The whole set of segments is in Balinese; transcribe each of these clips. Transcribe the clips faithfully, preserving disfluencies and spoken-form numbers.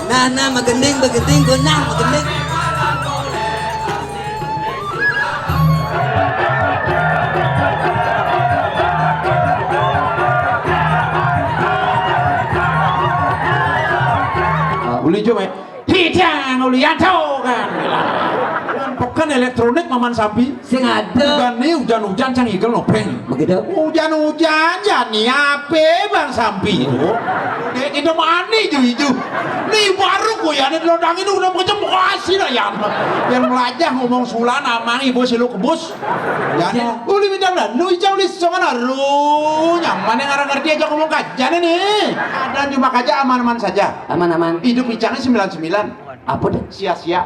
Nah, nah, magending, magending, gue nah, magending. Uli Jume, Hijang Ulianto kan. Kan peken elektronik maman sampi. Sing ada. Bukan nih hujan-hujan cang igel nopeng. Begitu. Hujan-hujan ya nih ape bang sampi itu. Dek itu mani ju itu. Nih baru gue ya nih lodang ini udah macam kasih lah ya. Yang melajah ngomong sulan amang ibu si lu kebus. Ya nih, uli bidang dah, nu ijang uli songan aru nyaman yang ngarang ngerti aja ngomong kajian ini. Dan cuma kaja aman-aman saja. Aman-aman. Hidup icangnya sembilan sembilan. Apa deh? Sia-sia.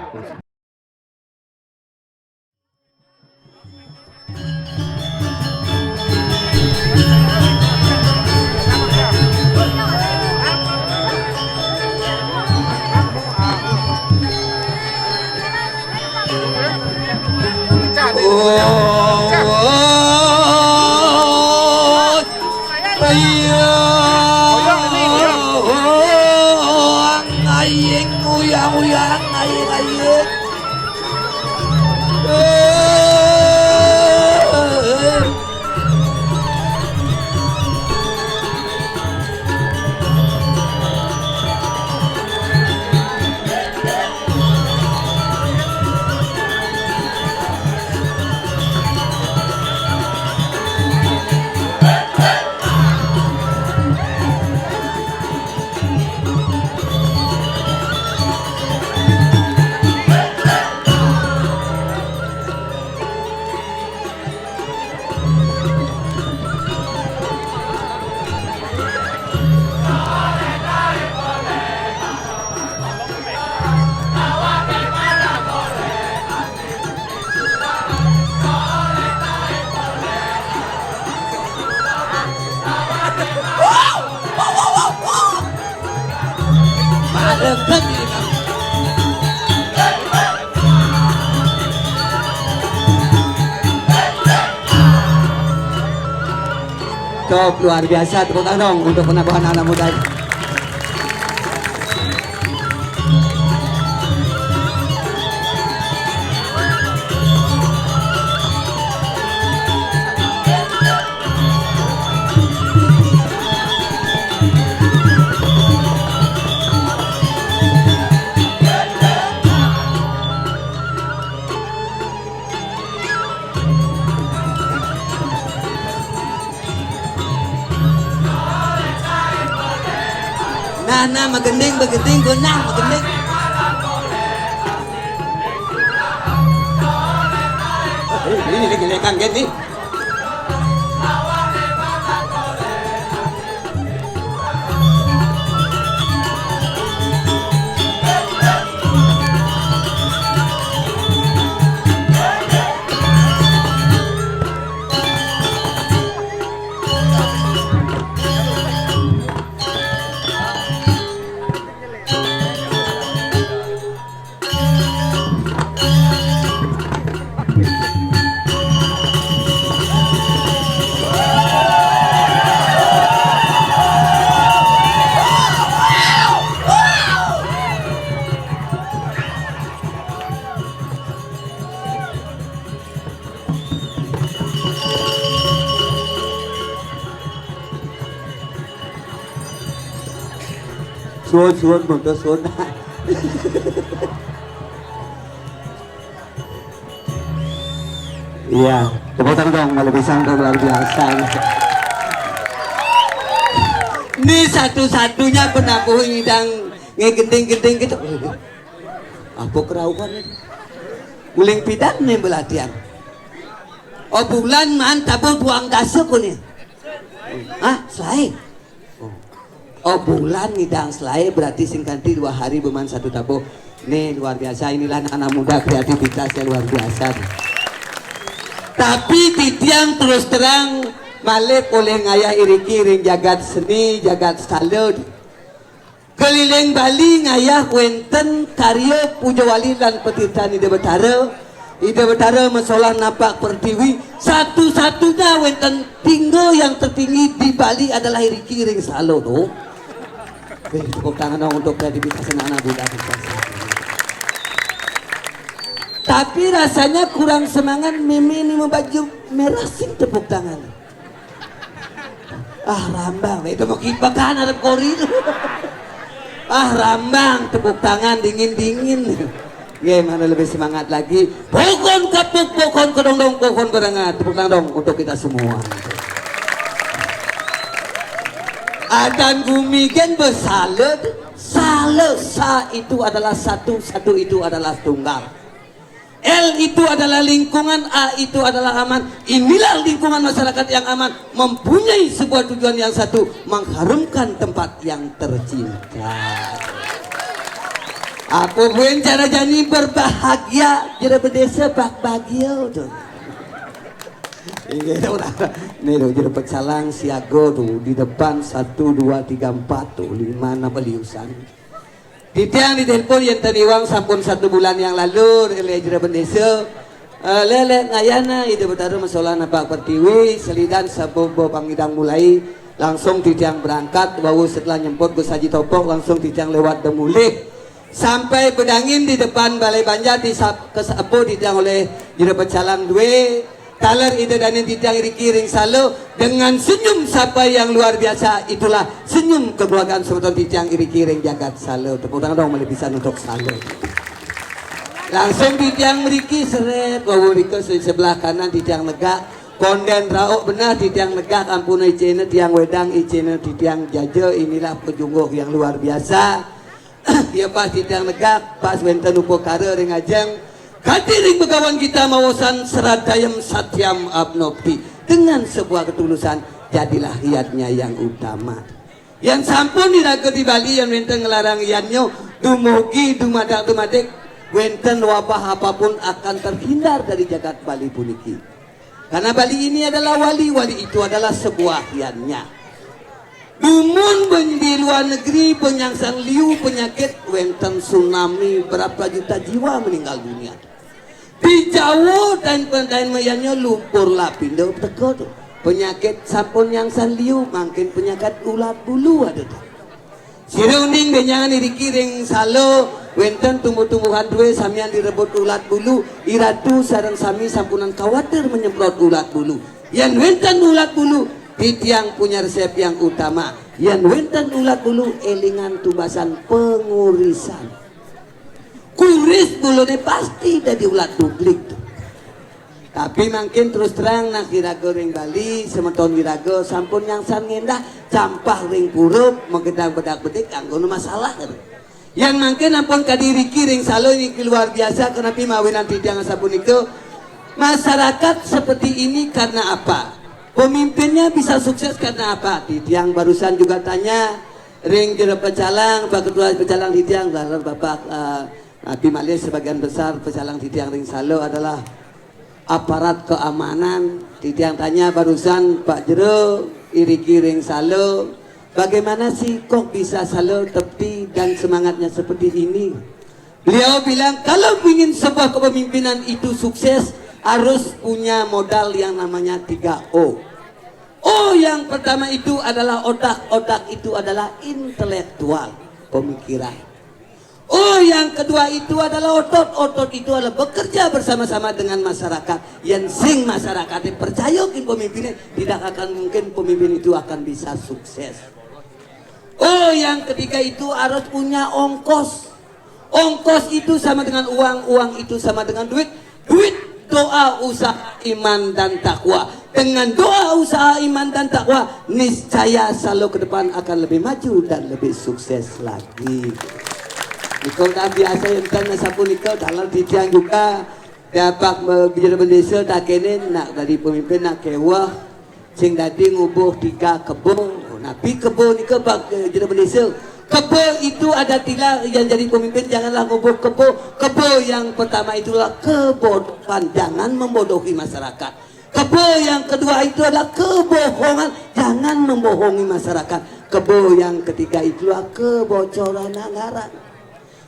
Top, luar biasa, tepuk tangan dong untuk penambahan anak muda. Nah, nah, magending, magending, gue nah, magending. Ini lagi lekang gini. Suwun, suwun, monggo suwun. Iya, tepuk tangan dong, malih pisan tuh, luar biasa. Ini satu-satunya penabuh idang ngegenting-genting gitu. Apa kerauhan ini? Uling pidan nih belatihan. Oh, bulan man tabuh buang dasa ko nih. Hah, selai? Oh. Oh, bulan ngidang selai berarti sing kanti dua hari beman satu tabuh. Nih, luar biasa, inilah anak-anak muda kreativitasnya luar biasa. Tapi titiang terus terang malih oleh ngayah iriki ring jagat seni, jagat salud. Keliling Bali ngayah wenten karya puja wali lan patirtan Ida Betara. Ida Betara masolah napak pertiwi, satu-satunya wenten tingga yang tertinggi di Bali adalah iriki ring Salo to. Beri tepuk tangan dong untuk kreativitas anak-anak muda kita. Tapi rasanya kurang semangat, Mimi ini mau baju merah, sing tepuk tangan. Ah, rambang, itu mau kibakan ada kori itu. Ah, rambang, tepuk tangan dingin-dingin. Gimana lebih semangat lagi? Pokon kapuk, pokon kedong dong, pokon berengat. Tepuk tangan dong untuk kita semua. Adan gumi gen besalut, salut, sa itu adalah satu, satu itu adalah tunggal. L itu adalah lingkungan, A itu adalah aman. Inilah lingkungan masyarakat yang aman, mempunyai sebuah tujuan yang satu, mengharumkan tempat yang tercinta. Apa buen cara jani berbahagia, jera berdesa bak bahagia tu. Iya, udah. Nih tuh, jera pecalang siaga tuh di depan, satu, dua, tiga, empat tuh, lima nama beliusan. Titiang ditelepon yén ten iwang sampun satu bulan yang lalu, lé jero bendésa. Eh, lé, lé, ngayana Ida Betara masolah napak pertiwi, selidan sabobo pangidang mulai, langsung titiang berangkat, wau setelah nyemput Gus Haji Topok, langsung titiang lewat dan mulih. Sampai bedangin di depan Balai Banjar di sap-, kesapu titiang oleh jero pecalang dué, Taler Ida dané titiang iriki ring sala dengan senyum sapa yang luar biasa, itulah senyum kekeluargaan semeton titiang iriki ring jagat sala. Tepuk tangan dong malih pisan untuk sala. Langsung titiang mriki seret, wau rika se-, sebelah kanan titiang negak. Kondén raok beneh titiang negak, ampun icéné tiang wedang, icéné titiang jaja, inilah pejungguh yang luar biasa. Ya pas titiang negak, pas wénten upakara ring ajeng, kadi ring begawan kita maosang sradayam satyam abnopti. Dengan sebuah ketulusan, jadilah yadnya yang utama. Yan sampun iraga di Bali, yan wénten nglarang yadnya, dumugi dumadak dumadik, wénten wabah apapun akan terhindar dari jagat Bali puniki. Karena Bali ini adalah wali, wali itu adalah sebuah yannya. Dumun ben-, di luar negeri, penyaksan liu penyakit, wénten tsunami, berapa juta jiwa meninggal dunia. Di Jawa dan pendain mayannya lupur lapindo teka tu. Penyakit sampun nyangsan liu, mangkin penyakit ulat bulu ada tu. Sira uning benjangan iriki ring sala, wénten tumbuh-tumbuhan dué samian direbut ulat bulu, iratu sareng sami sampunang kawatir menyemprot ulat bulu. Yén wénten ulat bulu, titiang punya resep yang utama. Yén wénten ulat bulu, élingan tubasan pengurisan. Kuris buluné pasti dadi ulat dublik tu. Tapi mangkin terus terang, nah, iraga ring Bali, semeton iraga sampun nyangsan ngendah campah ring purub, magedang bedak-bedik, anggona masalah. Yan mangkin ampun kadi iriki ring sala niki luar biasa, kenapi mawinan titiang asapunika? Masyarakat seperti ini karena apa? Pemimpinnya bisa sukses karena apa? Titiang barusan juga tanya ring jero pecalang, Pak Ketua Pecalang titiang, lalu Bapak, eh, Abi malih sebagian besar pecalang titiang ring sala adalah aparat keamanan. Titiang tanya barusan Pak Jero, iriki ring sala, bagaimana sih kok bisa sala tepi dan semangatnya seperti ini? Beliau bilang, kalau ingin sebuah kepemimpinan itu sukses, harus punya modal yang namanya tiga O. O yang pertama itu adalah otak, otak itu adalah intelektual, pemikiran. Oh, yang kedua itu adalah otot. Otot itu adalah bekerja bersama-sama dengan masyarakat. Yang sing masyarakat percaya kin pemimpinnya, tidak akan mungkin pemimpin itu akan bisa sukses. Oh, yang ketiga itu harus punya ongkos. Ongkos itu sama dengan uang, uang itu sama dengan duit. Duit, doa, usaha, iman, dan takwa. Dengan doa, usaha, iman, dan takwa, niscaya selalu ke depan akan lebih maju dan lebih sukses lagi. Nika udah biasa enten sapunika, dalam titiang juga dapat jero bendesa tak kene nak dari pemimpin nak kewah. Sing dadi ngubuh tiga kebo. Napi kebo nika, Pak, eh, jero bendesa? Kebo itu ada tiga yang jadi pemimpin, janganlah ngubuh kebo. Kebo yang pertama itulah kebodohan, jangan membodohi masyarakat. Kebo yang kedua itu adalah kebohongan, jangan membohongi masyarakat. Kebo yang ketiga itulah kebocoran anggaran.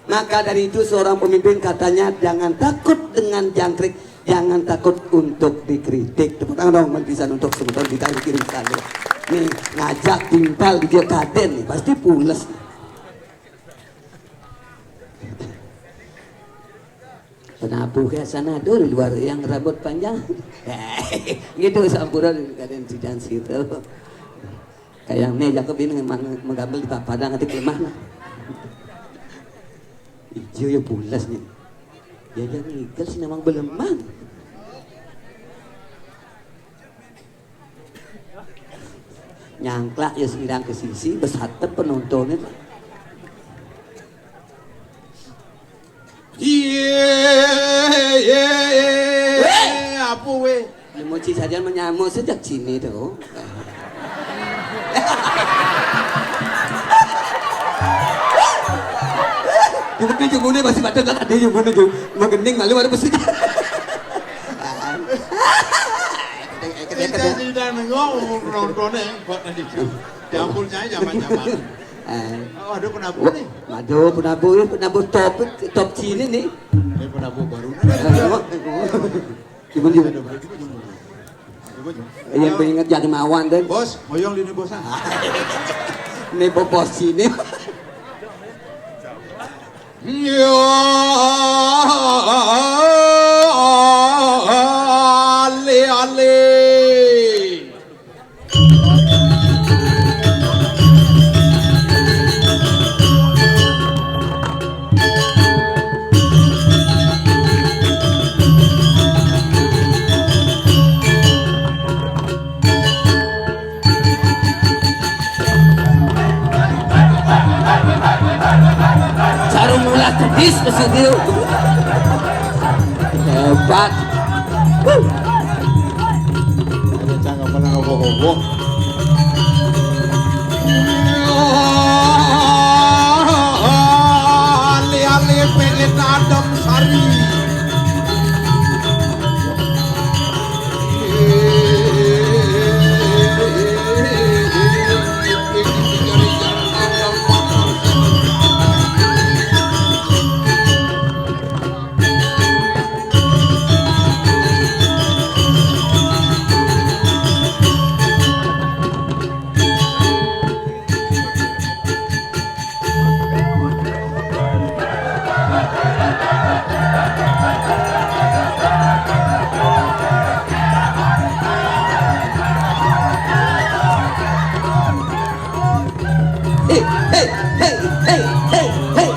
Maka dari itu, seorang pemimpin katanya jangan takut dengan jangkrik, jangan takut untuk dikritik. Tepuk tangan dong, malih pisan untuk semeton kita di kiri sana. Nih, ngajak timpal di dia kaden nih, pasti pules. Penabuh ya sana tuh di luar yang rambut panjang. Gitu sampura kadang sidang situ. Kayak nih, jago bini mang-, menggambel di papadang nanti kelemah nah. Ijo ya pulas nih. Ya, ya ngigel sih namang belemang. Nyangklak ya sendang ke sisi, besatep penontonnya. Iye, iye, iye. Weh! Apa weh? Nyemu ci saja menyamu sejak sini tuh. Cuma dia cuma masih pada nggak ada yang mana tuh. Magening malu ada mesti. Kita, kita, kita. Cerita nengok nontonnya buat tadi. Campurnya zaman-zaman. Eh. Oh, ada penabuh nih. Waduh, penabuh, penabuh top, top sini nih. Ini penabuh baru. Eh, gimana, gimana? Coba, coba. Coba, coba. Yang pengen jadi mawan, Den. Bos, moyong ini, Bos, ah. Ini bos sini. Ya, ale, ale. Jarum ulah gedis ke studio. Hebat. Wuh. Ada cangkep menang oboh-oboh. Ali-ali pengen adem sari. Hei, hei, hei, hei, hei, hei.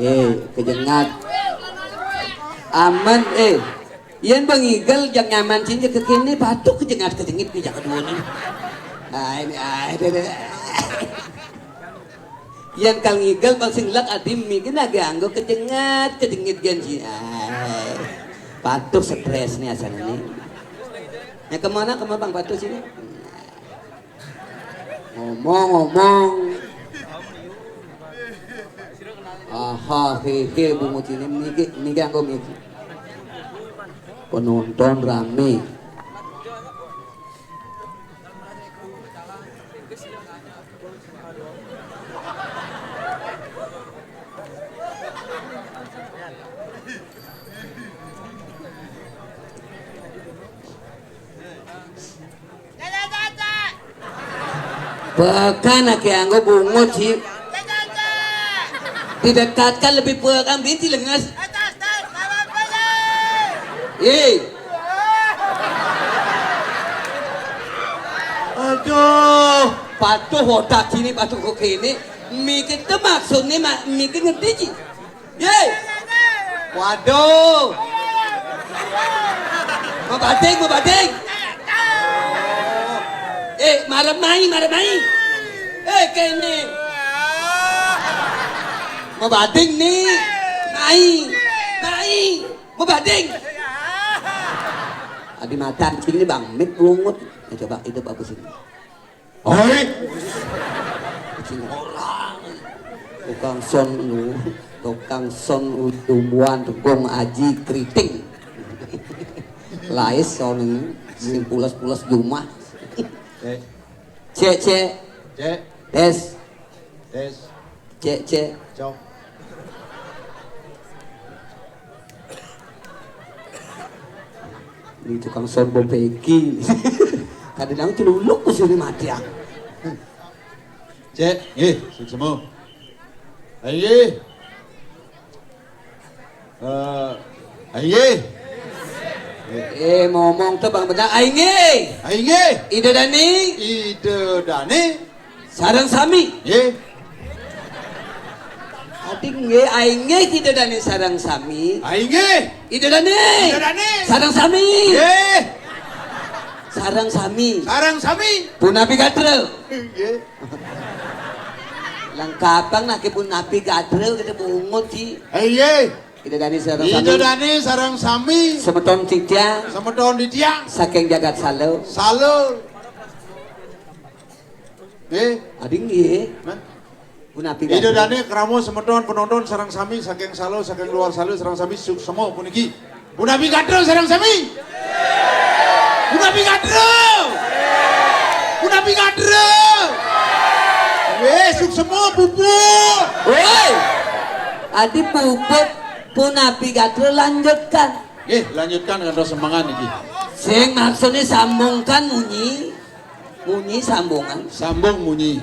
Eh, kejengat. Aman, eh. Yen bengigel jang nyaman cinje kekene batuk kejengat kejengit ni jaka duo ni. Ah, ini, ah, ini, ini. Yen kal ngigel bang sing lek adim mi kena ge anggo kejengat kejengit gen si. Ah, batuk stres ni asal ni. Ya kemana, kemana bang batuk sini? Ngomong-ngomong. Aha, hehe, bungut ini miki, miki anggo miki. Penonton rame. Pekan ake anggo bungut si. Didekatkan lebih pekan binti lengas. Eh. Aduh, patuh otak sini patuh kok kene. Mikir tuh maksudnya mak mikir ngerti sih. Ye. Waduh. Mabading, mabading. Eh, marep mai, marep mai. Eh, kene. Mabading ni. Mai. Mai. Mabading. Adi mata cing ni Bang Mit bungut. Ya, coba hidup aku sini. Hoi. Cing orang. Tukang son lu, tukang son ujung buan, tukang aji keriting. Lais son ini, sing pulas-pulas jumah. Cek. Cek, cek. Cek. Tes. Tes. Cek, cek. Cok. Ini tukang son bom peki. Kadang celuluk ke sini mati aku. Cek, nggih, suksma. Ayo. Eh, ayo. Eh, ngomong tuh Bang Benar. Ayo, nggih. Ayo, nggih. Ida Dani. Ida Dani. Sareng sami. Nggih. Adi nggih, ayo nggih Ida Dani sareng sami. Ayo, nggih. Ida Dani. Ida Dani. Sareng sami. Nggih. Sareng sami. Sareng sami. Punapi gatra. Nggih. Lengkapang nak punapi gatra kita bungut sih. Ayo, nggih. Ida Dani sareng sami. Ida Dani sareng sami. Semeton titiang. Semeton titiang. Saking jagat Salo. Salo. Nggih. Adi nggih. Nah. Punapi Ida gatra. Dani krama semeton penonton sareng sami saking Salo, saking luar Salo sareng sami suksma puniki. Punapi gatra sareng sami. Punapi gatra. Punapi gatra. Weh, suksma puput. Woi. Adi puput punapi gatra lanjutkan. Nggih, lanjutkan kantos semangat niki. Sing maksudnya sambungkan munyi. Munyi sambungan. Sambung munyi.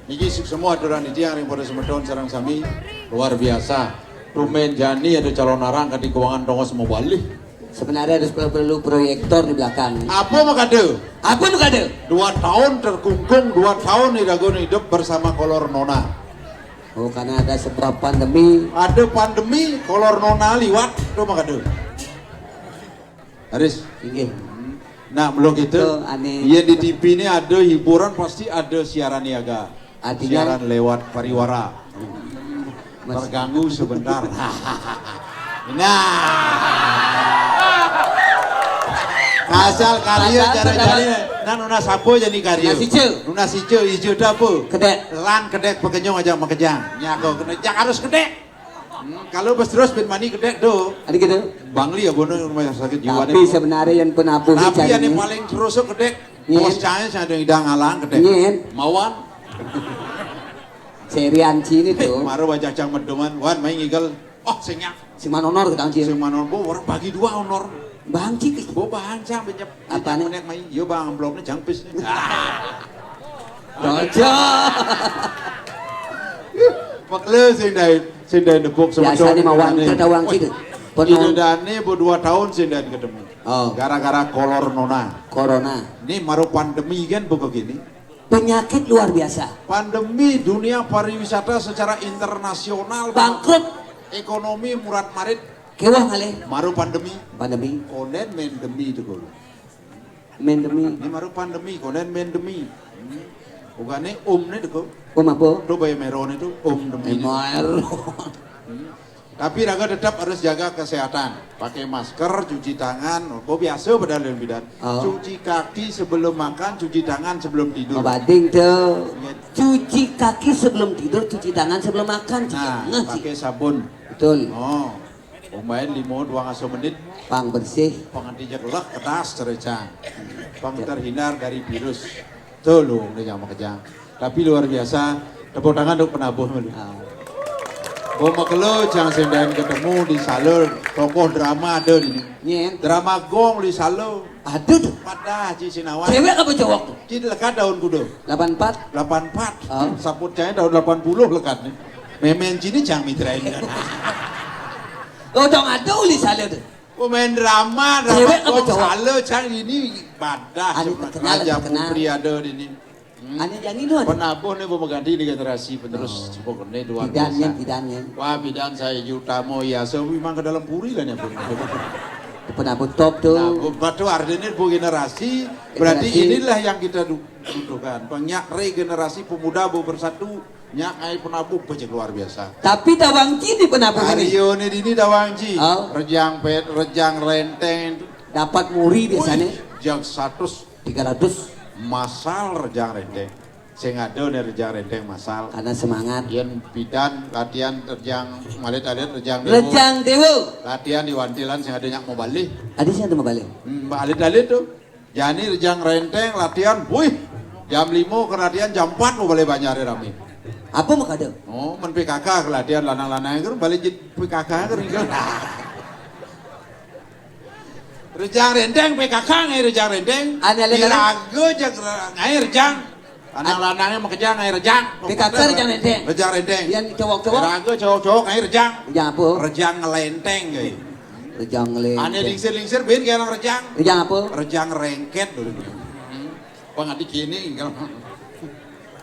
Niki suksma aturan titiang ring para semeton sareng sami luar biasa. Tumben jani ada calon arang kadi keuangan tongos mabalih. Sebenarnya harus perlu proyektor di belakang. Apa makada? Apa makada? Dua tahun terkungkung, dua tahun iraga hidup bersama kolor nona. Oh, karena ada sebuah pandemi. Ada pandemi, kolor nona liwat, itu makada. Haris. Inggih. Nah, belum gitu. Tuh, aneh. Iya, di T V ini ada hiburan, pasti ada siaran niaga. Artinya? Siaran lewat pariwara. Mas- Terganggu sebentar. Nah. Asal karya. Asal cara kenapa? Jani. Nah, nunas apa jani karya? Nunas ijo. Nunas ijo, ijo ada apa? Kedék. Lan kedék pekenyong aja makejang. Nyaga kena, jak harus kedék. Hmm, kalau bos terus bin mani kedék do. Ada gitu. Bangli ya bono rumah sakit jiwa. Tapi sebenarnya yang penabuh. Tapi yang paling terus kedék. Nyén. Bos cahaya saya ada idang alang kedék. Nyén. Mawan. Serian sini tuh. Maro wajah cang meduman, wan main ngigel. Oh, sing nyak. Sing manonor ketang cing. Sing manonor, bo, orang bagi dua honor. Bang cik. Bo, bang cang, benyep. Apa nih? Menek main, yo bang, amplopnya jangpis nih. Dojo. Makle sing dai, sing dai nepuk sama. Biasanya mawon ketawang sini. Penuh. Ida Dani bo dua tahun sing dai ketemu. Oh. Gara-gara kolor nona. Corona. Ini maro pandemi kan bukan gini. Penyakit luar biasa. Pandemi dunia pariwisata secara internasional. Bangkrut. Ekonomi murat marit. Kewah ngalih. Maro pandemi. Pandemi. Konden main demi itu, Kul. Main demi. Ini maro pandemi, konden main demi. Hmm. Bukannya om nih, Kul. Om apa? Tuh, bayi merone tuh, om demi. Emang. Hmm. Tapi raga tetap harus jaga kesehatan. Pakai masker, cuci tangan, oh, biasa padahal yang bidan. Oh. Cuci kaki sebelum makan, cuci tangan sebelum tidur. Mabading tuh. Ingat. Cuci kaki sebelum tidur, cuci tangan sebelum makan. Nah, nah, pakai sabun. Betul. Oh. Pemain lima dua ngaso menit. Pang bersih. Pang anti jeglek, kedas, cerecang. Pang terhindar dari virus. Tuh lu, udah jangan makejang. Tapi luar biasa. Tepuk tangan untuk penabuh, melu. Ah. Bo makelo, cang sendain ketemu di Salo, tokoh drama ada di sini. Nyén. Drama gong di Salo. Ada tuh. Padah, Ci Sinawan. Cewek apa cowok tuh? Ci lekat daun kuda. Delapan empat. Delapan empat. Oh. Saput cai tahun delapan puluh lekat nih. Memen cini cang mitra ini kan. Godong ada uli Salo tuh. Pemain drama, drama. Cewek apa gong cowok? Salo cang ini padah. Anu terkenal, Raja terkenal. Putri ada di sini. Hmm. Ane jani nu ade. Penabuh nih mau mengganti di generasi penerus. Oh. Pokoknya luar biasa. Bidan nyén, bidan nyén. Wah, bidan saya Yutamo ya, so memang ke dalam puri lah nih. Penabuh top tuh. Nah, bu-, batu artinya bu generasi, berarti generasi. Inilah yang kita du-, butuhkan. Banyak regenerasi pemuda bu bersatu, nyak ai penabuh banyak luar biasa. Tapi tawang cini penabuh ini. Ario nih dini tawang ci. Oh. Rejang pet, rejang renteng. Dapat muri biasanya. Wih, jam seratus. Tiga ratus. Masal Rejang Renteng. Sing ada nih Rejang Renteng masal. Karena semangat. Yen bidan latihan Rejang malit-alit Rejang Dewo. Rejang Dewo. Latihan di Wantilan sing ada nyak mau balik. Ada sih ada mau balik. Hmm, alit-alit tuh. Jani Rejang Renteng latihan, wih, jam lima ke latihan, jam empat mau balik Banjar rame. Apa mau kada? Oh, men P K K ke latihan lanang-lanang itu balik jit P K K ke ringkel. Rejang Renteng P K K ngai Rejang Renteng. Ane ale Diraga jak ngai Rejang. Lanang-lanangnya mau kejang ngai Rejang. P K K Rejang Renteng. Rejang Renteng. Yang cowok-cowok. Diraga cowok-cowok ngai Rejang. Rejang apa? Rejang ngelenteng ngai. Rejang le. Ane lingsir-lingsir bin kayak orang rejang. Rejang apa? Rejang rengket dulu. Pengadi kini kalau.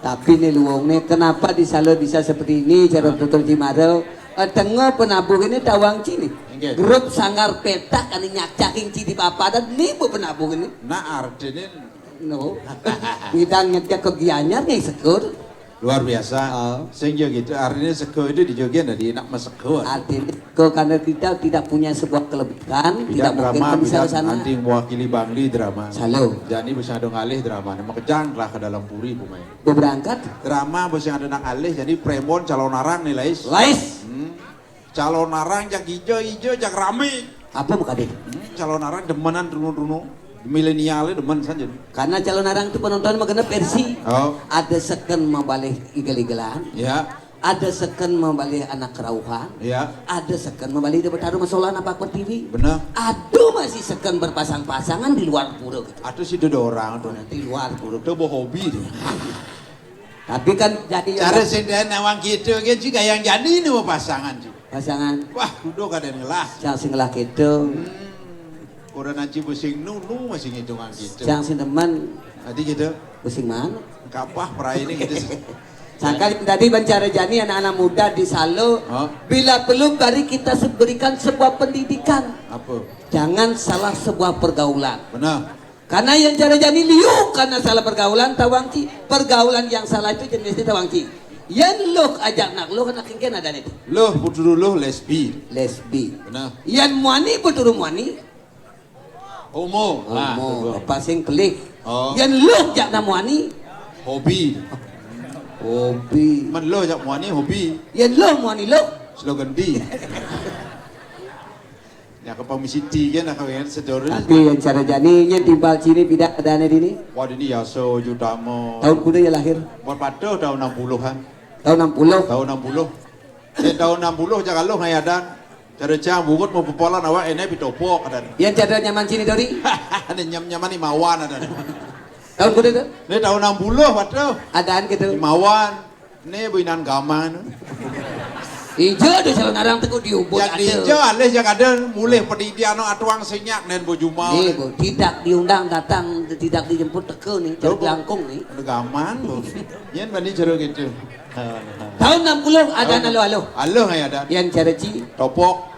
Tapi nih luwung nih, kenapa di Salo bisa seperti ini, cara tutur Cimaro? Eh, tengah penabuh ini tawang cini. Grup sanggar petak ane nyakcaking cini papadan nih bu penabuh ini. Nah artinya no. Kita ngecek ke Gianyar nih sekur. Luar biasa. Oh. Sing yo gitu. Artinya sego itu di Jogja dari nak mesego. Artinya sego karena kita tidak punya sebuah kelebihan, tidak, tidak mungkin drama, bisa ke sana. Nanti mewakili Bangli drama. Salo. Jadi bisa dong alih drama. Makejang lah ke dalam puri pemain. Udah berangkat? Drama bisa ada nak alih. Jadi Premon calon arang nih Lais. Lais. Hmm. Calon arang jak hijau hijau jak rame. Apa mau kadek? Hmm, calon arang demenan runu-runu. Milenial itu demen saja. Karena calon arang itu penonton mengenai versi. Oh. Ada second mau balik igel-igelan. Ya. Ada second mau balik anak kerauhan. Ya. Ada second mau balik dia bertaruh masalah apa pertiwi. Benar. Aduh masih second berpasang-pasangan di luar pura gitu. Aduh sih itu orang tuh. Nanti luar pura. Itu hobi tuh. Tapi kan jadi cara sing nawang gitu kan juga yang jadi ini mau pasangan juga. Pasangan. Wah, kudu kadang ngelah. Yang sing ngelah gitu. Hmm. Kurang aja pusing nunu masih ngitungan gitu. Yang sing teman. Tadi gitu. Pusing mana? Kapah perai ini gitu. Sangka tadi bancara jani anak-anak muda di Salo. Oh. Bila perlu mari kita berikan sebuah pendidikan. Apa? Jangan salah sebuah pergaulan. Benar. Karena yang cara jani liu karena salah pergaulan tawang ci. Pergaulan yang salah itu jenisnya tawang ci. Yan loh ajak nak loh kena kengken ada nih. Loh puturu loh lesbi. Lesbi. Benar. Yan muani puturu muani. Homo. Homo. Nah, apa sing pelik? Oh. Yan loh jak nak muani. Hobi. Hobi. Men loh jak muani hobi. Yan loh muani loh. Slogan di. Ya ke pamisiti kan nak kawin sedorus. Tapi yang cara jani yang timbal cini tidak ada nih dini. Wah ini ya so jutama. Tahun kuda ya lahir. Buat patuh tahun enam puluhan. Tahun enam puluh. Tahun enam puluh. Ya tahun enam puluh jangan lo ngayadan. Cara cang bungut mau pepolan awak ini pitopok kadang. Yang cara nyaman cini dori. Ini nyam nyaman imawan ada. Tahun kuda tu. Ini tahun enam puluh patuh. Adaan gitu. Imawan. Nih bu inan gaman. Ijo tu calon arang teku diubut. Yang ijo alih yang ada mulih pendidian no atuang senyak nen bu jumau. Nih bu tidak diundang datang tidak dijemput teke nih cari langkung nih. Ada gaman bu. Yen mani jero gitu. Tahun enam puluh ada alo alo. Alo ngai ada. Yang cara ci. Topok.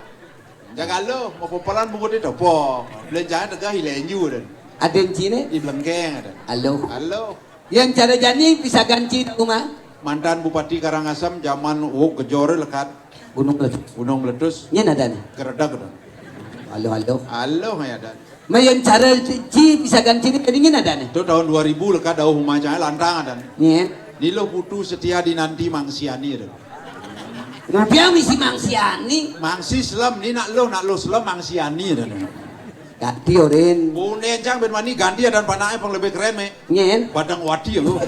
Jaga lo mau pepelan buku di topok. Belanjaan tegah hilenju dan. Ada yang cine? Di belengkeng ada. Alo. Alo. Yang cara jani bisa ganci nak rumah? Mantan Bupati Karangasem zaman wuk gejor lekat. Gunung meletus. Gunung meletus. Ini ada nih. Geredak dah. Halo halo. Halo ya ada. Mayan cara ji bisa ganci ni tadi ada nih. Itu tahun dua ribu lekat dauh rumah cahaya lantang ada nih. Iya. Ni lo putu setia dinanti mangsiani tu. Rupiah misi mangsiani. Mangsi selam ni nak lo nak lo selam mangsiani tu. Ganti orin. Bune jang ben mani ganti dan panaknya pang lebih keren me. Nyen. Padang wati lo.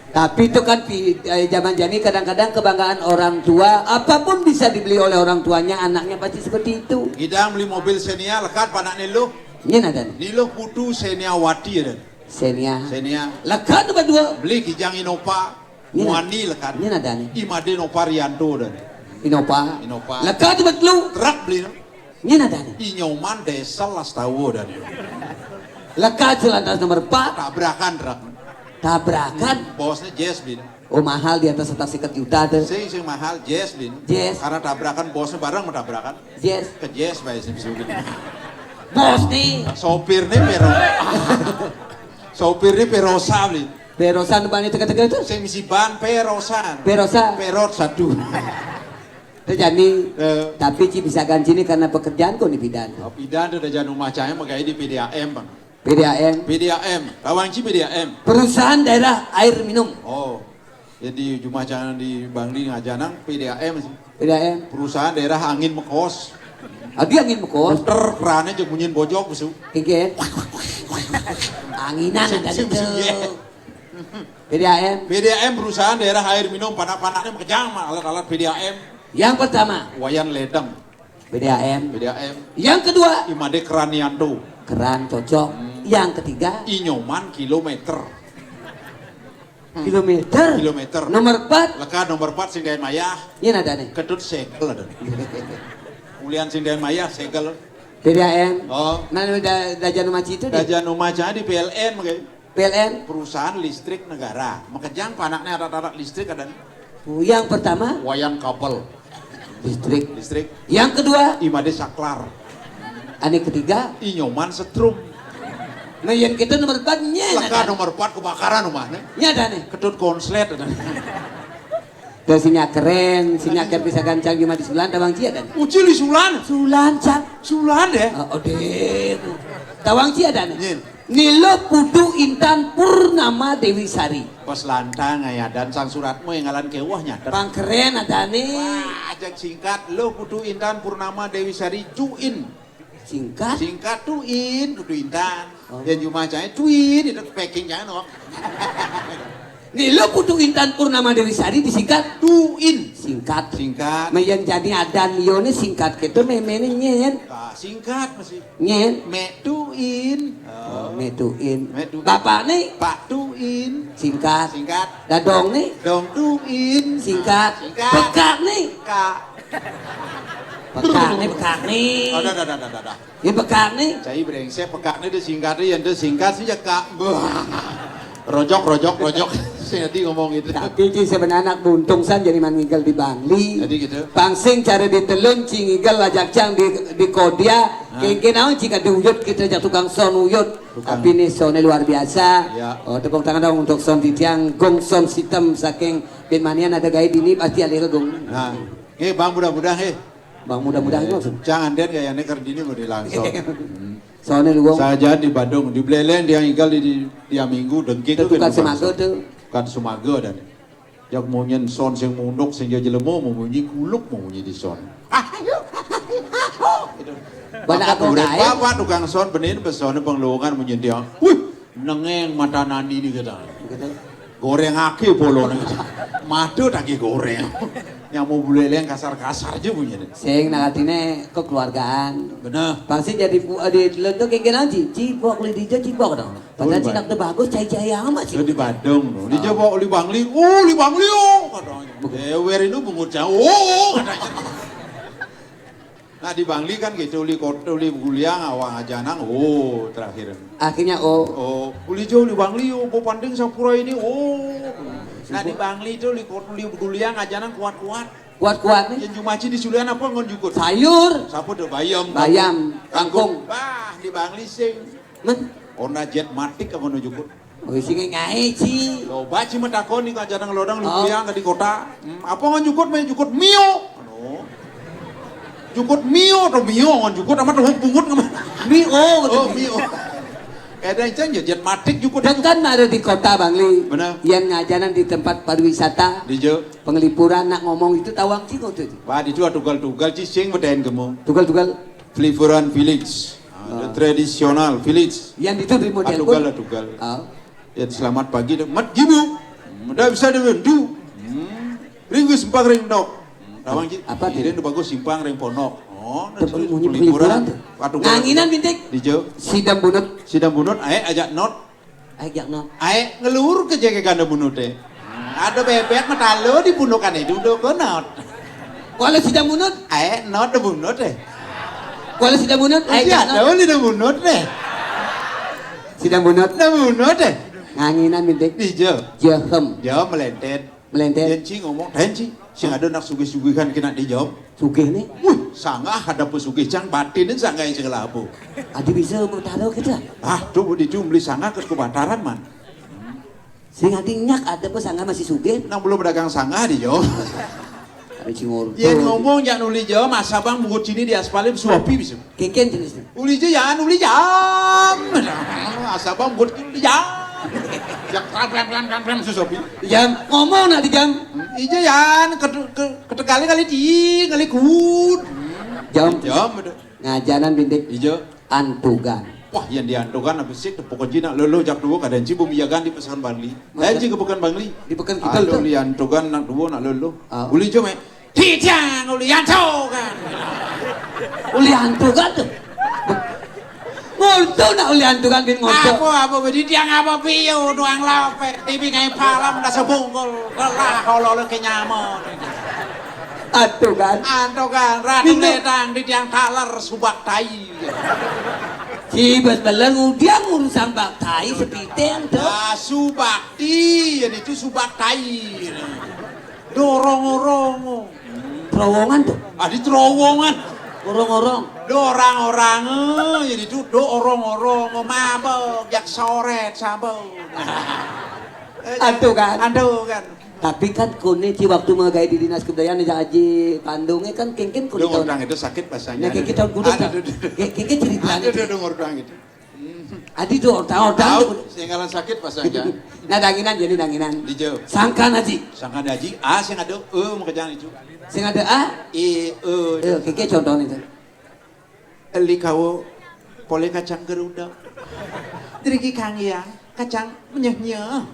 Tapi itu kan eh, zaman jani kadang-kadang kebanggaan orang tua, apapun bisa dibeli oleh orang tuanya, anaknya pasti seperti itu. Gidang beli mobil Xenia lekat panakne lo. Nyen ada nih. Ni lo putu Xenia wati ada. Xenia. Xenia. Lekat tu berdua. Beli gijang Innova. Muani lekat. Nyen ada nih. Imade Nova Rianto ada. Innova. Innova. Lekat tu berdua. Truk beli. Nyen ada nih. Inyoman desa las tawo ada nih. Lekat selantas nomor empat. Tabrakan truk. Tabrakan. Bosnya Jazz beli. Oh mahal di atas atas sekitar juta tuh. Sing sing mahal Jazz beli. Jazz. Karena tabrakan bosnya bareng mau tabrakan. Jazz. Ke Jazz bae sing sulit. Bos nih. Sopir nih pero. Sopir nih perosa beli. Perosan bani teka-teka itu. Sing misi ban perosan. Perosa. Perot satu. Teu jani, eh, tapi ci bisa ganci nih karena pekerjaan kok dipidan. Oh, pidan tuh da jani umah cai mah gaé di P D A M, Bang. P D A M. P D A M. Tawang ci P D A M. Perusahaan Daerah Air Minum. Oh. Jadi jumah cai di Bangli ngajanan P D A M sih. P D A M. Perusahaan Daerah Angin Mekos. Adi angin mekos. Muter kerannya jeung munyin bojog besu. Kengken. Anginan ada itu. P D A M. P D A M, Perusahaan Daerah Air Minum, panak-panaknya makejang mah alat-alat P D A M. Yang pertama, Wayan Ledeng. P D A M. P D A M. Yang kedua, Imade Keranianto. Keran cocok. Hmm. Yang ketiga, Inyoman Kilometer. Hmm. Kilometer. Kilometer. Nomor empat. Leka nomor empat sing daén mayah. Ini ada nih. Ketut segel ada. Ulian sing daén mayah segel. P D A M. Oh. Nah, da, da jani umah ci itu deh. Da jani umah cai di P L N, oke. P L N. Perusahaan Listrik Negara. Makejang panaknya alat-alat listrik ada. Oh, yang pertama, Wayan Kabel. Listrik. Listrik. Yang kedua, Imade Saklar. Anu ketiga, Inyoman Setrum. Nah, yang kita nomor empat nya. Leka ada nomor empat kebakaran rumahnya. Nya ada nih. Ketut konslet ada. Terus sinya keren, sinya keren bisa gancang cuma di Sulan, tawang ci ada nih. Ucil di Sulan. Sulan, Cang. Sulan deh. Oh, oh, deh. Tawang ci ada nih. Nyin. Nilo Putu Intan Purnama Dewi Sari. Pas lantang aya dan sang suratmu yang ngalan keueuh nyatet. Pangkeren ada nih. Wah, ajak singkat lo Putu Intan Purnama Dewi Sari Cuin. Singkat? Singkat Tuin, Putu Intan. Oh. Yang jumah cai Tuin itu packing jangan kok. Nilo Putu Intan Purnama Dewi Sari disingkat Tuin. Singkat. Singkat. Mayan jadi adan lione singkat gitu memene nyen. Ah, singkat masih. Nyen. Mek Tuin. Oh, Mek Tuin. Mek Tuin. Bapak nih? Pak Tuin. Singkat. Singkat. Dadong nih? Dong Tuin. Singkat. Singkat. Pekak nih? Kak. Pekak nih, pekak nih. Ada, ada, ada, ada, ada. Ya pekak nih. Cai brengsek, pekak nih disingkat, ya ente singkat sih ya, Kak. Bah. Rojok, rojok, rojok. Saya tadi ngomong gitu. Tapi ci sebenarnya buntung san jadi man ngigel di Bangli. Jadi gitu. Pangsing cara ditelun ci ngigel ajak cang di, di Kodia. Hah? Kengken naon cika diuyut kita jak tukang son uyut. Tukang. Tapi nih sonnya luar biasa. Ya. Oh, tepuk tangan dong untuk son titiang, gong son sitem saking bin manian ada gaib ini pasti ada gong. Nah, eh, Bang, mudah-mudahan, eh. Bang, mudah-mudahan. Eh, maksud. Jangan deh, kayaknya kerdini mau dilangsung. Hmm. Soalnya lu gong. Saja di Badung, di Buleleng dia ngigel di, di, dia minggu dengki. Itu tuh tukang semago tuh. Tukang semago dan. Jak munyin son sing munduk, sing jelema mau munyi kuluk, mau munyi di son. Gitu. Bana apa aku udah gaib? Bapak tukang son benin pesone penglowongan munyin dia. Wih, nengeng mata nani nih kata. Gitu. Goreng ake polone. Madu tak goreng. Yang mau Buleleng kasar-kasar aja punya deh. Sing nah artinya kekeluargaan. Bener. Pasti jadi pu-, di lendo kengken ci, cibok, li dijo cibok dong. Padahal oh, di Cina Ba-, tuh bagus, cai-cai amat sih. Di Badung tuh. Di Jawa, uli Bangli, oh, uli Bangli, oh, katanya. Eh, weri lu bungut jauh, oh, katanya. Nah, di Bangli kan gitu, uli kota, uli Buliang, awang ajanang, oh, terakhir. Akhirnya, oh. Oh, uli jauh, uli Bangli, oh, gua panding sapura ini, oh. Nah, di Bangli itu, uli kota, uli Buliang, ajanang kuat-kuat. Kuat-kuat nih. Yang jumaci di Sulian apa ngon jukut? Sayur. Siapa tuh? Bayam. Bayam, kangkung. Kangkung. Bah, di Bangli sing. Men? Honda Jet Matic apa nu jukut? Oh, sing ngai ci. Loba ci mah takon di kajanang lodang, oh, di Buliang di kota. Hmm, apa ngon jukut, main jukut Mio. Anu. Jukut Mio atau Mio ngon jukut amat tuh bungut ngan. Mio, oh, gitu. Mio. Kadang can ya Jet Matic jukut. Kan, kan ada di kota Bangli. Benar. Yang ngajanan di tempat pariwisata. Di jo. Pengelipuran nak ngomong itu tawang ci kok tuh. Wah, itu tugal-tugal ci sing bedain gemung. Tugal-tugal. Pelipuran Village. Ah, oh. Tradisional Village. Yang itu di model tugal, tugal. Oh. Ya, selamat pagi, Mat Gibu. Udah bisa dibendu. Hmm. Ringgis simpang ring nok. Hmm, tawang ci. Apa tuh? Ini bagus simpang ring ponok. Oh, nah, munyi pelipuran tuh. Pelipuran. Waduh, nganginan bintik. Di jo. Sidam bunut. Sidam bunut, ae ajak not. Ae jak not. Ae ngelur ke jege ganda bunut deh. Ada bebek metalo di pundukan itu udah ke not. Kalau sidam bunut? Ae not de bunut deh. Kalau sidam bunut, ae jak not. Ada di bunut deh. Sidam bunut. De bunut deh. Nganginan bintik. Di jo. Jahem. Jo melentet. Melentet. Yen ci ngomong, "Ten ci, sing ada nak sugih-sugihan kena dijawab." Sugih nih. Wih, sanggah ada pesugih cang batinin sanggah yang segala apa. Adi bisa mau taruh kita. Ah, tuh di beli sanggah ke kebataran man. Sing adi nyak ada pe sanggah masih sugih. Nang belum dagang sanggah dijawab. Bisi ngorto. Yén ngomong jak uli jam, asabang bugut ciné di aspalé suapi bisa. Kénkén jenisné. Uli jam, yan uli jam. Asabang bugut ciné uli jam. Jak kram kram kram kram kram suapi. Jam ngomong nak di jam. Ija yan ketegalé kali di, kali kut. Jam. Jam ada. Ngajanan bintik. Ija. Antugan. Wah, yén di Antugan apa sih, tepuk kunci nak lolo jak dua kadén ci bumi jagan di pesan Bangli. Masa? Lain ci ke pekan Bangli. Di pekan kita ada tuh. Uli Antugan nak dua nak lolo. Ah. Uli cuma, "Hijang uli Antugan." Uli Antugan tuh. Ngultu nak uli Antugan bin ngultu. Apa, apa, bedi tiang apa piu, doang lope, tibi ngai palam dah sebungkul, lelah kalau lo kenyama. Antugan. Antugan, ratu Bino. Letang di tiang taler subak tai. Si bas beler ngudiang urusan bak tai sepiteng tuh. Ah, subakti, ya itu subak tai. Dorong-orongo. Terowongan tuh. Ah, di terowongan. Orang-orang. Dorang-orang, ya itu dorong-orongo, mabok, jak soret, sabau. Antugan. Antugan. Tapi kan koné ci waktu magaé di Dinas Kebudayaan, Aji Pandungé kan kénkén koné. Dong, taun orang itu sakit bahasanya. Ya, kénkén taun kudu. Aduh, kan? Aduh, aduh, aduh. Ké-, kénkén ceritané. Aduh, aduh, dong, orang itu. Adi tuh, tahu, tahu. Tahu, sing ngaran sakit bahasanya. Nah, danginan jadi danginan. Di jauh. Sangkan Aji. Sangkan Aji, ah, sing ada, eh, mau kejang itu. Sing ada, ah? Eh, eh. Eh, kénkén contohnya itu. Eli kawo, polé kacang geruda. Driki kang yang, kacang menyeh-nyeh.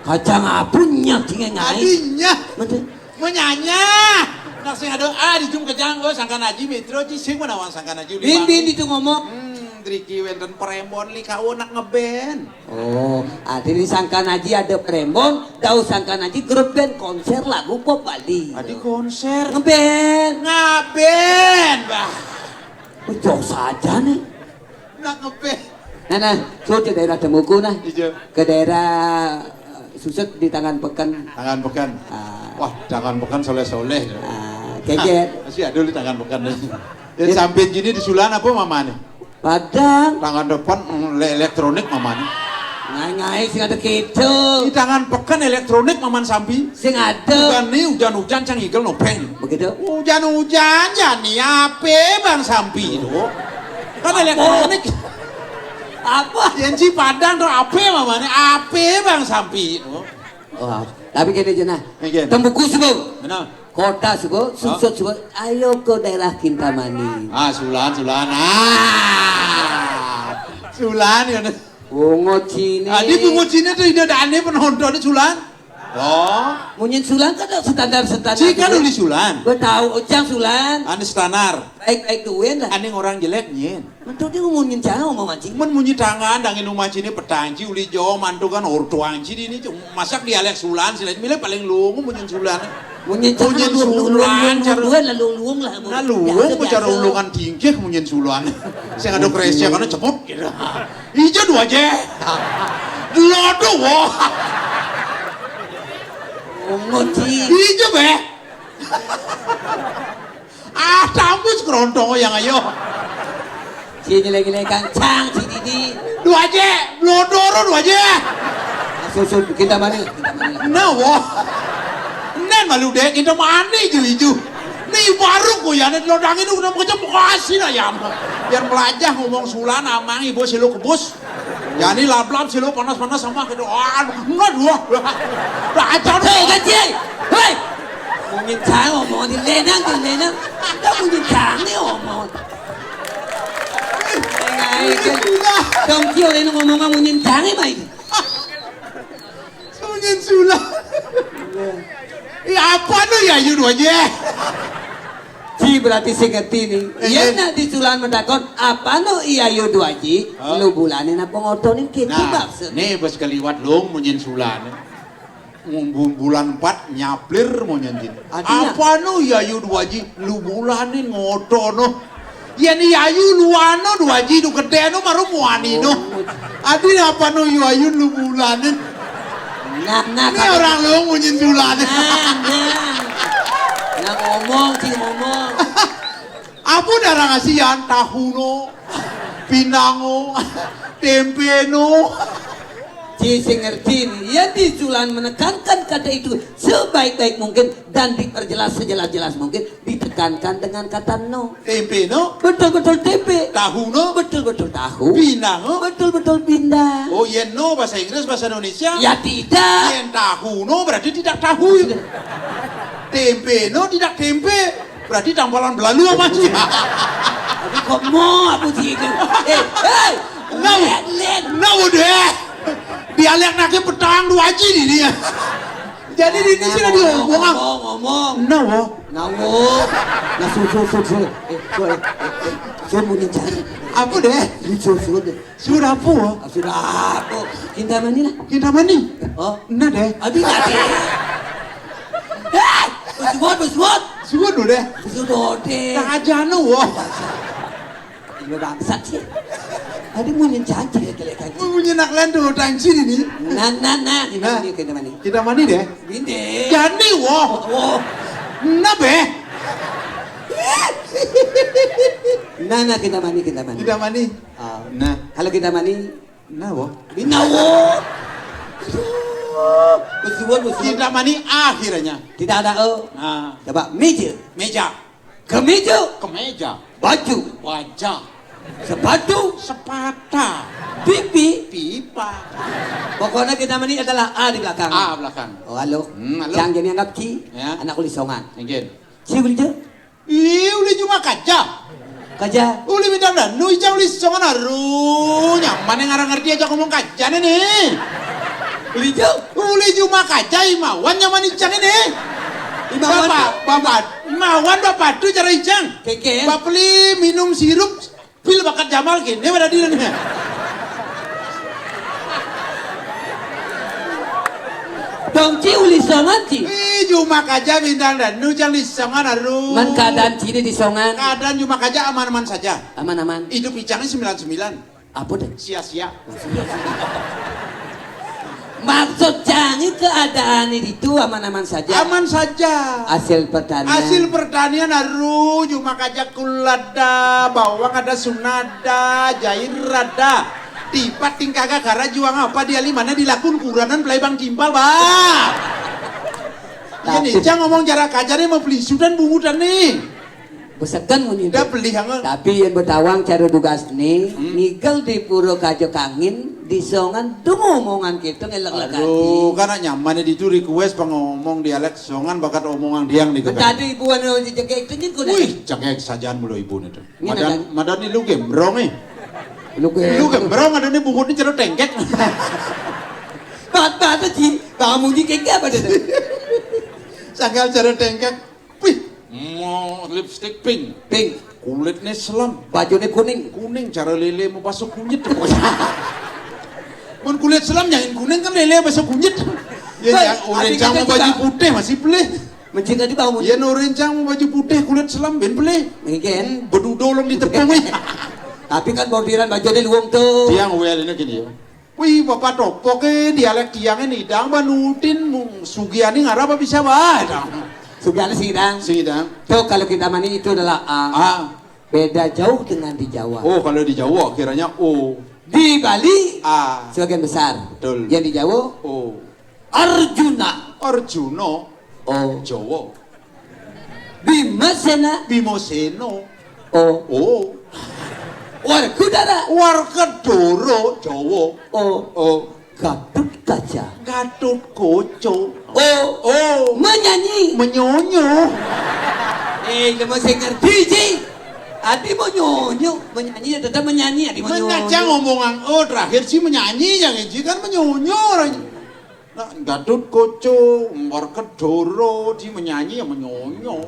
Kacang apa nyeh, cingé ngai? Adinya. Mending. Menyanyah. Nak sing ada, ah, di jum kejang, oh, Sangkan Aji, Mitro, ci sing menawan Sangkan Aji, Bin, Bang. Bin, itu ngomong. Hmm, driki wénten perembon, li kawo nak ngeband. Oh, adi di Sangkan Aji ada perembon, dau Sangkan Aji grup band konser lagu pop Bali. Adi konser. Ngeband. Ngaben, bah. Jauh saja nih. Nak ngeband. Nah, nah, suruh ke daerah Temuku nah. Iya. Ke daerah, eh, Suset di Tangan Peken. Tangan Peken. Ah. Wah, Tangan Peken soleh-soleh. Ah, kénkén. Masih ada di Tangan Peken. Dan sampai gini di Sulan apa mamane? Padang. Tangan depan, mm, le-, elektronik mamane. Ngai-ngai sing ada gitu. Di Tangan Peken elektronik maman sampi. Sing ada. Bukan nih hujan-hujan cang igel nopeng. Begitu. Hujan-hujan ya nih ape bang sampi itu. Kan elektronik. Apa? Yang ci Padang tuh ape mamane? Ape bang sampi itu. Oh, tapi gini aja nah. Nggih. Tembuku suku. Benar. Kota suku, Susut suku. Ayo ke daerah Kintamani. Ah, Sulan, Sulan. Ah. Sulan ya. Bungo Cine. Adi Bungo Cine tuh ide dane penonton Sulan. Oh. Munyin Sulan kan standar-standar. Ci kan uli Sulan. Gue tahu, Ujang Sulan. Anu standar. Baik-baik duit lah. Aning orang jelek nyin. Mentu dia munyin cara ngomong mancing. Men munyi tangan dangin rumah cini petang ci uli Jawa mantu kan ortuang ci di ini, masak dialek Sulan sih milih paling lungu munyin Sulan. Munyin cara munyin Sulan cara dua lalu luung lah. Nah luung cara ulungan tingkih munyin Sulan. Saya ada kresek karena cepot gitu. Ijo dua aja. Dua tuh wah. Ngomong ci. Ijo be. Ah, tampus kerontong yang ayo. Sini lagi lagi kancang si Didi. Dua aja, blodoro dua aja. Susun kita mana? Kita mana? Nah, wah. Nen malu dek kita mani ju iju. Nih baru ku ya nen lodang ini udah macam kasih lah ya. Biar melajah ngomong Sulan amang ibu silu kebus. Jani lablab sih lo panas-panas sama gitu. Aduh, enggak dua. Lah aja. Hei, gaji. Hei. Munyin cang ngomong di lenang di lenang. Enggak munyin cang nih ngomong. Ngai kan. Dong kio ini ngomong munyin cang nih mai. Munyin Sulan. Ya apa tuh ya Yun aja. Ci berarti sing ngerti nih. Iya nak di Sulan mentakon, apa no iya yo dua ji? Hah? Lu bulanin apa ngotonin gitu maksud. Nih bos keliwat lu munyin Sulan. Ngumbu bulan empat nyaplir munyin jin. Artinya? Apa no iya yo dua ji? Lu bulanin ngotono. Yén yayu luwano dua ji nu gedé nu maru muani nu. Adi apa nu yayu lu bulanin. Nah, nah, ini orang lu munyin bulanin. Nah, nah. Nah, ngomong sih ngomong. Apa darah kasihan tahu no, pinang no, tempe no. Ci sing ngerti ni, yén Ci Sulan menekankan kata itu sebaik-baik mungkin dan diperjelas sejelas-jelas mungkin, ditekankan dengan kata no. Tempe no? Betul-betul tempe. Tahu no? Betul-betul tahu. Pindang no? Betul-betul pindah. Oh, yen no bahasa Inggris, bahasa Indonesia? Ya tidak. Yen tahu no berarti tidak tahu. Tempe no tidak tempe. Berarti tampalan belalu apa sih? Tapi kok mau apa sih itu? Eh, hei, Nau, lihat, lihat. Nau deh. Dialek nake petang dua aji nih dia. Jadi di sini dia ngomong. Ngomong, ngomong. Nau. Ngomong. Nah, sur, sur, sur, sur. Eh, sur, eh, eh, eh. Sur, mau ngejar. Apa deh? Ini sur, sur deh. Sudah apa? Ah, sudah apa? Cinta mani lah. Kita mani. Oh, Nah deh. Abi nggak deh. Hei, bos buat, bos buat. Sudah dulu deh. Sudah deh. Tak aja no. Wah. Ini bangsat sih. Ada mau ngejar ya, kalian kan. Punya nak lain tuh tangsi ini. Nah, nah, nah. Cinta Nah. mani, cinta mani. Kita mani deh. Binde. Jadi wah. Oh, Nah beh. nah, nah, cinta mani, cinta mani. Kita mani. Ah, Nah. Kalau cinta mani, Nah wah. binawo. Aduh, bos buat, bos buat. Kita mani akhirnya. Tidak ada oh. Nah. Coba meja, Meja. Kemeja, Kemeja. Baju, Wajah. Sepatu, Sepata. Pipi. Pipa. Pokoknya cinta mani adalah A di belakang. A belakang. Oh, halo. Hmm, halo. Jangan jadi anggap Ci, Ya. Anak Uli Songan. Mungkin. Ci Uli Jo. Iya, Uli cuma kaca. Kaca. Uli bintang dan nu icang Uli Songan aru. Nyaman yang ngarang ngerti aja ngomong kaca nih. Uli Jo. Uli cuma kaca imawan nyaman icang ini. Imawan. Bapak, bapak, imawan bapak tuh cara icang. Keke. Bapeli minum sirup pil bakat Jamal gini berarti nih. Dong Ci Uli Songan Ci. Ih, cuma kaca bintang dan nu cang Uli Songan aru. Man keadaan Ci di Songan. Keadaan cuma kaca aman-aman saja. Aman-aman. Hidup icangnya sembilan sembilan. Apa deh? Sia-sia. Maksud Cangi keadaan itu aman-aman saja. Aman saja. Hasil pertanian. Hasil pertanian aru cuma kaca kulada, bawang ada sunada, jair ada. Tipat tingkah gara juang apa dia lima mana dilakun kuranan pelai bang timpal bah. Ini Tapi- cang ngomong jarak aja nih mau beli sudan bungutan nih. Besekan munyi. Udah beli hangan. Tapi yang bertawang cara dugas nih, ngigel di pura kaja kangin, di Songan dungu omongan kita ngelek-lek Aduh, karena nyaman di itu request pengomong dialek Songan bakat omongan diang di kebek. Tadi ibu anu di jegek itu nyingkut. Wih, cengek sajaan mulu ibu nih tuh. Ini Madan, ada- madan di lu gembrong nih. Lu ke Lu gembrong ada nih bungut nih cerut tengkek. Bat bat Ci, bangun di keke apa deh? Sangkal cerut tengkek. Wih, mau lipstick pink. Pink, Kulitnya selam. bajunya kuning. Kuning cara lele mau basuh kunyit. Mun kulit selam jangan kuning kan lele basuh kunyit. Ya, Kan, ya, orang tapi cang kita mau baju juga- putih masih pelih. Mencing tadi bangun. Iya, orang cang mau baju putih kulit selam ben pelih. Mungkin. Bedudo long di tepung nih. Tapi kan bordiran bajunya luwung tuh. Tiang well ini gini ya. Wih, bapak topok eh dialek tiang ini dang banutin mung Sugiani ngarap apa bisa bah dang. Sugiani sing dang. Sing dang. Tuh kalau kita mani itu adalah A. Ah, Beda jauh dengan di Jawa. oh kalau di Jawa kiranya O. Di Bali Ah, sebagian besar. Betul. Yang di Jawa O. Arjuna. Arjuna Oh, Jawa. Bimasena. Bimoseno. Oh, O. Warkudara. Warkedoro Jawa. Oh, O. Gatut Kaca. Gatut Koco. Oh, Oh. Menyanyi. Menyonyo. Eh, kamu saya ngerti Ci. Adi mau nyonyo, menyanyi ya tetap menyanyi, adi mau nyonyo. Mengaca ngomongan oh terakhir si menyanyi yang Eji kan menyonyo orang. Nah, Gatut Koco, Warkedoro, si menyanyi ya menyonyo.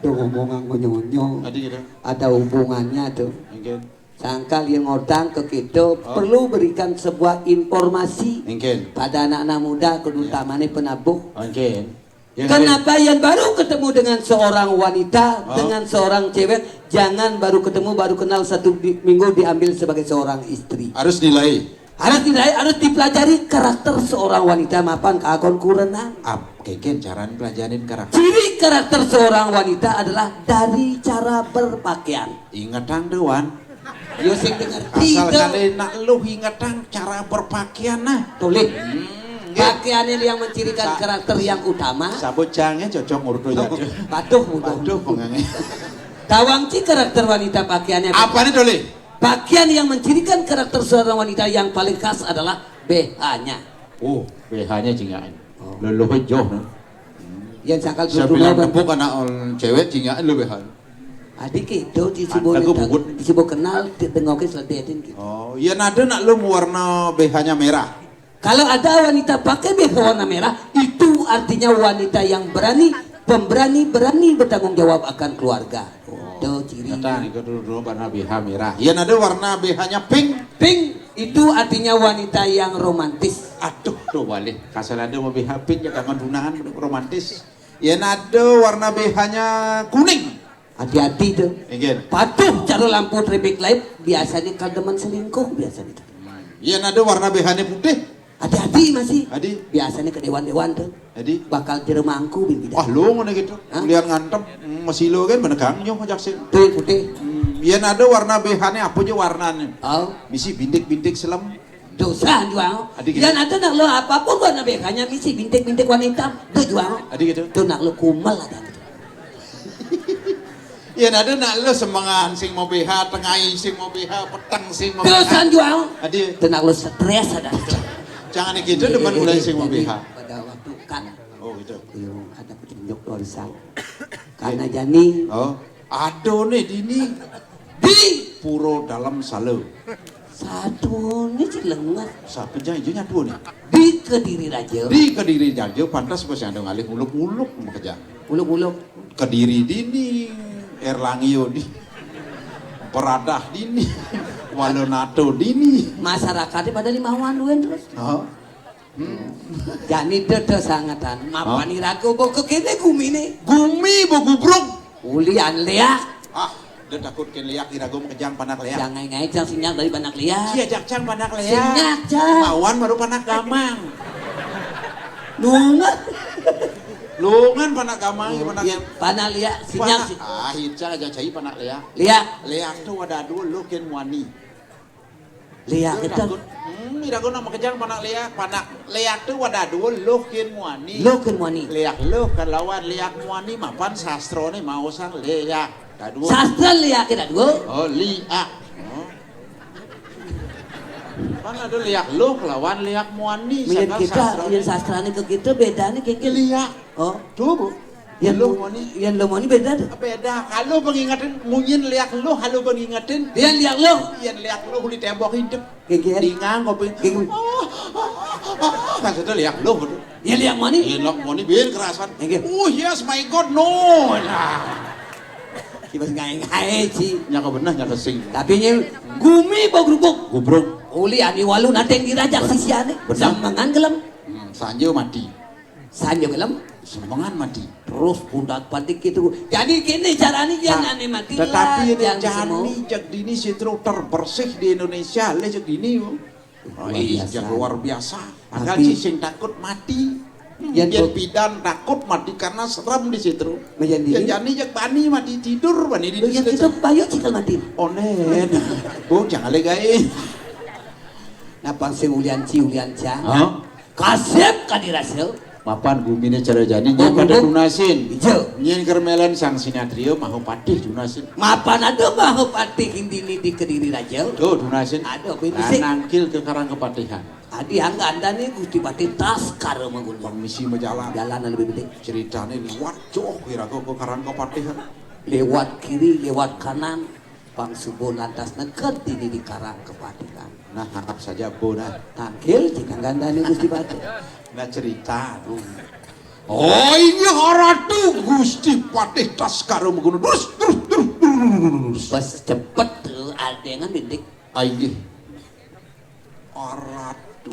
Tuh ngomongan mau nyonyo. Tadi gitu. Ada hubungannya tuh. Mungkin. Sangkal yang ngotang ke kita perlu berikan sebuah informasi Mungkin. pada anak-anak muda, kudu utamanya penabuh. Mungkin. Ya, Kenapa yang baru ketemu dengan seorang wanita, dengan seorang cewek, jangan baru ketemu, baru kenal satu di- minggu diambil sebagai seorang istri. Harus nilai. Harus dinilai, harus dipelajari karakter seorang wanita mapan kakon kurenang. Ap, keken cara pelajarin karakter. Ciri karakter seorang wanita adalah dari cara berpakaian. Ingetang dewan. Yo sing ngerti. Asal kali nak lu ingetang cara berpakaian nah. Tulis. Hmm, nggih. Pakaiannya yang mencirikan Sa- karakter yang utama. Sabut jange cocok ngurdo ya. Patuh, patuh. Patuh pengange. Tawang ci karakter wanita pakaiannya. Apa nih, Doli? Pakaian yang mencirikan karakter seorang wanita yang paling khas adalah B H-nya. Oh, B H-nya cingaan. Oh. Lho, lho, joh, no. Yang sangkal saya bilang tepuk anak cewek cingaan lo B H. Adi gitu, di Anda sebuah ke bubut. Di sebuah kenal, di tengoknya seledetin gitu. Oh, ya nada nak lu warna B H-nya merah. Kalau ada wanita pakai B H warna merah, itu artinya wanita yang berani, pemberani, berani bertanggung jawab akan keluarga. Oh, tuh ciri. Kata nih, dulu, dulu warna B H merah. Ya nada warna B H-nya pink. Pink itu artinya wanita yang romantis. Aduh, tuh balik. Kasal ada mau B H pink ya kangen tunangan romantis. Ya nada warna B H-nya kuning. Hati-hati tuh. Inggih. Patuh cara lampu traffic light biasanya kademen selingkuh biasanya. Ya nada warna B H-nya putih. Hati-hati masih. Adi. Biasanya ke dewan-dewan tuh. Adi. Bakal jeremangku bibida. Wah, lu ngono gitu. Hah? Lihat ngantem. Hmm, masih lo kan menegang nyoh ngajak sih. Tuh putih. Hmm, ya nada warna B H-nya apa aja warnanya? Oh. Misi bintik-bintik selem. Dosa jual. Adi gitu. Ya nada nak lo apapun warna B H-nya misi bintik-bintik warna hitam. Tuh jual. Adi gitu. Tuh nak lo kumel ada gitu. Ya nada nak lo semengan sing mau B H, tengai sing mau B H, peteng sing mau B H. Dosa jual. Adi. Tuh nak lo stres ada. Jangan gitu depan mulai sing mau B H. Pada waktu kan. Oh gitu. Belum ada petunjuk dosa. Karena jani. Oh. Aduh nih dini. Di puro dalam salo. Satu nih cilengat. Siapa jangan itu nyatu nih. Di Kediri Raja. Di Kediri Raja pantas pas yang ada ngalih muluk-muluk makanya. Muluk-muluk. Kediri dini, Erlangio di, Beradah dini, Walonato dini. Masyarakatnya pada limawan duen terus. Oh. Hmm. Jani dede sangetan. Mapan iraga bo kekene gumine. Gumi bo gubrung. Ulian leak. Ah, dia takut ke leak iraga makejang panak leak. Jangan ngai cang sinyak dari panak leak. Iya, jak cang panak leak. Sinyak, cang. Mawan baru panak gamang. Nunga. Lungan panak gamang, panak. Iya, panak leak, sinyak. Ah, ica aja cai panak leak. Leak. Leak tuh wadah dua lo ken wani. Leak kita. Hmm, iraga nak makejang panak leak, panak leak tuh wadah dua lo ken wani. Lo ken wani. Leak lo kan lawan leak wani mapan sastra nih mau sang leak. Dadua. Sastra leak kita dua. Oh, liak. Oh. Kan ada liak luh lawan liak muani. Menyen kita, sastra. Yen sastrane ke kita bedane kengke. Liak. Oh. Tuh, Bu. Yen luh muani. Yen luh muani beda tuh. Beda. Kalau pengingetin munyin liak luh, kalau pengingetin. Yen liak luh. Yen liak luh di tembok hidup. Kengke. Dingang kopi. Kengke. Oh, oh, oh, oh. Maksudnya liak luh tuh. Yen liak muani. Yen liak muani biar kerasan. Kengke. Oh yes, my God, no. Nah. Ki bas ngae-ngae ci. Nyaka beneh, nyaka sing. Tapi nye gumi bau grubuk. Gubruk. Uli ani walu nateng dirajak sisiane. Beneh. Semengan gelem. Hmm, sanjo mati. Sanjo gelem. Semengan mati. Terus pundak pantik gitu. Jadi gini caranya yang ane mati. Tetapi lah, ini yang jani semua. Jagdini Sitro terbersih di Indonesia, le jagdini. Oh, luar biasa. Luar biasa. Padahal tapi sing takut mati. Yen pidan takut mati karena serem di situ. Yen jani jak bani mati tidur bani di situ. Yen itu payu cikal mati. Onen. Bu, jangan le gae. Napang sing ulian ci ulian ca. Hah? Kasep kadirasil. Mapan gumine cara jani nyen pada tunasin. Ijo. Nyen kermelan sang sinatrio maho patih tunasin. Mapan ada maho patih indini di Kediri Raja. Tuh tunasin. Ada apa yang bisa? Nangkil ke Karang Kepatihan. Adi angga anda nih Gusti Patih tas karo menggunung. Bang misi majalan. Jalan lebih penting. Ceritane liwat joh kira ke Karang Kepatihan. Lewat kiri, lewat kanan. Pang subuh lantas neked dini di Karang Kepatihan. Nah, harap saja bo dah. Tangkil jika gandane Gusti Patih. Nah, cerita. Oh, ini Ratu Gusti Patih tas karo menggunung. Terus, terus, terus, terus, terus. Pas cepet tuh, ada yang bintik. Ayo. Ratu.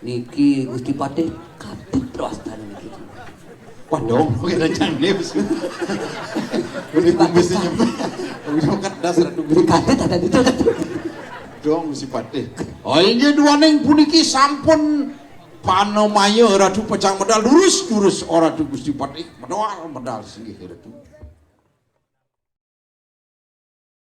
Niki Gusti Patih kadit wastane niki. Wah, dong, kira jane wis. Udah kumis nyampe. Udah kerdas Ratu. Beli kadit ada di dalam. Dong, Gusti Patih. Oh, inggih duaning puniki sampun panamaya Ratu pecang medal lurus, lurus Ratu Gusti Patih. Medal, medal singgih Ratu.